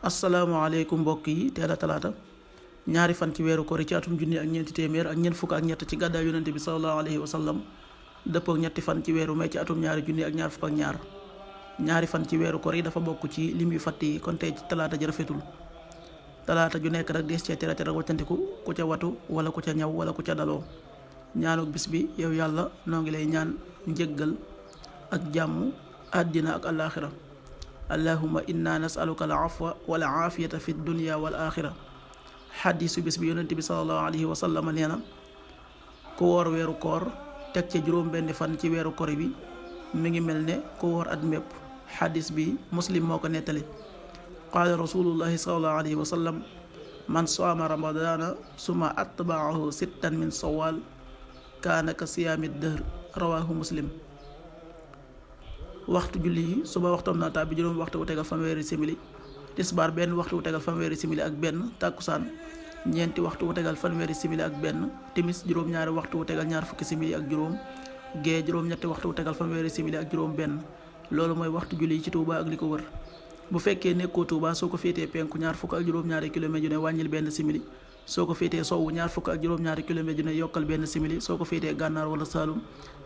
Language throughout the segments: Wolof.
asalaamaaleykum mbokk yi teel a talaata ñaari fan ci weeru koor ci atum junni ak ñeenti téeméer ak ñeent fukk ak ñett ci gàddaay yonente bi sallallahu alayhi wa sallam dëppook ñetti fan ci weeru mai ci atum ñaari junni ak ñaar fukk ak ñaar ñaari fan ci weeru koor yi dafa bokk ci lim yu fatt yi kon tey ci talaata ji rafetul talaata ju nekk rek dees cee tere waccantiku ku ca watu wala ku ca ñaw wala ku ca daloo ñaanuk bis bi yow yàlla noo ngi lay ñaan njëggal ak jàmm àddina ak alaaxira allahumma inna nasaluka al afwa wal aafiyata fi dunya wal axira xadiisu bis bi yonent bi sallallahu alayhi wa sallam nee na ku woor weeru koor teg ca juróom benn fan ci weeru koor bi mi ngi mel ne ku woor at mépp xadiis bi muslim moo ko nettali qaala rasulullahi sallallahu alayhi wa sallam man saama ramadana suma atbaahu sittan min sawal kaana ka siyaami dëhr rawahu muslim. waxtu julli yi suba waxtoom na tàbbi juróom waxtu wu tegal fanweeri simili, tisbaar benn waxtu wu tegal fanweeri simili ak benn, tàkkusaan ñeenti waxtu wu tegal fanweeri simili ak benn, timis juróom-ñaari waxtu wu tegal ñaar fukki simili ak juróom, gee juróom-ñetti waxtu wu tegal fanweeri simili ak juróom benn. loolu mooy waxtu julli yi ci Touba ak li ko wër. bu fekkee nekkoo Touba soo ko féetee penku ñaar fukk ak juróom-ñaari kilomètre yu ne wàññil benn simili, soo ko féetee sowwu ñaar fukk ak juróom-ñaari kilomètre yu ne yokkal benn simili, soo ko féetee gànnaar wala Saalum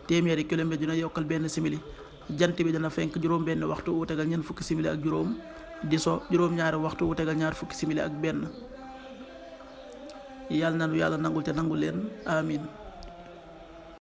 téeméeri kilomètre yu ne yokkal benn simili. jant bi dana fenk juróom benn waxtu wu tegal ñeent fukki simili ak juróom, di so juróom-ñaari waxtu wu tegal ñaar fukki simili ak benn. yàlla na nu yàlla nangul te nangul leen amin